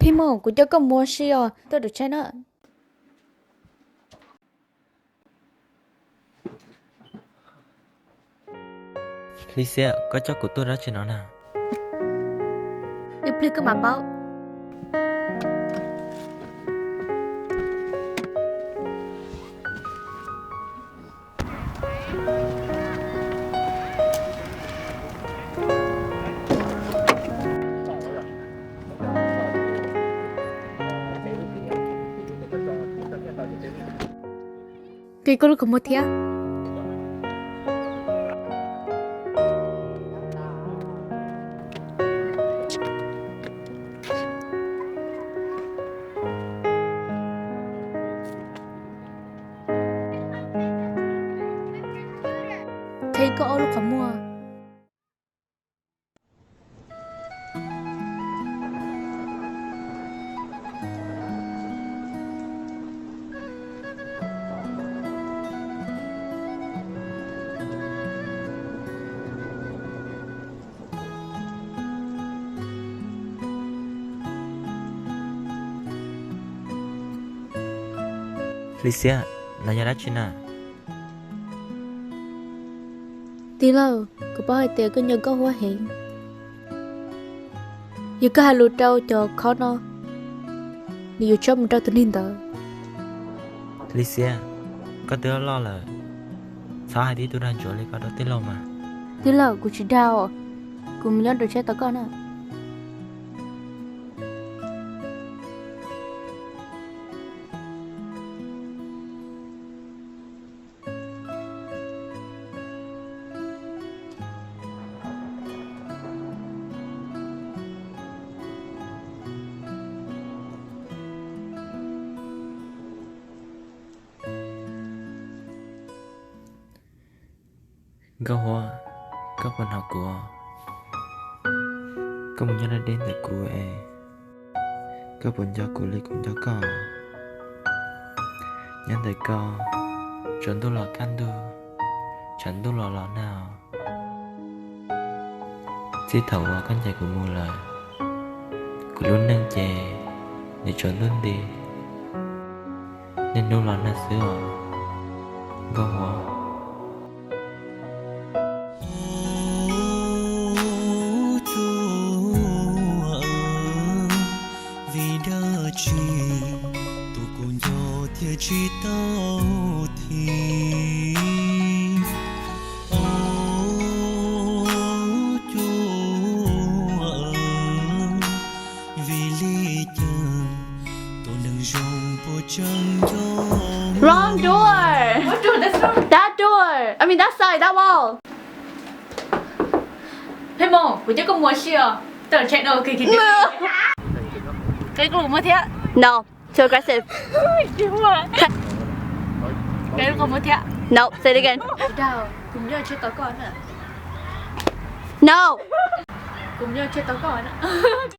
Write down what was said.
Phij Moos, kuv coj koj mus ua si os, tuaj rau tsheb na. Hli Xiab, koj coj kuv tuaj dab tsi no na? Ib pliag koj mam paub. Koj lub qhov muag thiab. Qhib koj ob lub qhov muag. Hli Xiab, no yog dab tsi na? Tij laug, kuv paub hais tias koj nco Nkauj Huab heev. Yog koj hais lus rau cov khob no, nws yuav tshaj mus rau tus neeg ntawd. Hli Xiab, koj twb loj loj lawm, txhob hais tib tug dag ntsuav li ko rau tij laug mas. Tij laug, kuv tsis dag os, kuv mus nyob rau tsheb tos koj na. Nkauj Huab, koj puas hnov kuv? Koj mus nyob deb deb ntawm kuv es koj puas nco kuv li kuv nco koj? Nyob ntawm koj, tsaus ntuj los kaj ntug, tshav ntuj los los nag. Txij thaum uas koj ncaim kuv mus lawm, kuv lub neej ces nws tsaus ntuj nti, niaj hnub los nag xwb os, Nkauj Huab. Vim dab tsi tus kuv nco thiaj tsis tau thim? Os, cua, vim li cas tus neeg zoo puas tseem nco? Wrong door. What door? That's wrong. That door. I mean, that side, that wall. Phej Moos, kuv coj koj mus ua si os. Tawm tshem no, kis kis. Qhib koj lub qhov muag thiab. No, too aggressive. Qhib lub qhov muag thiab. No, say it again. Dag, kuv mus nyob tsheb tos koj na. No. Kuv mus nyob tsheb tos koj na.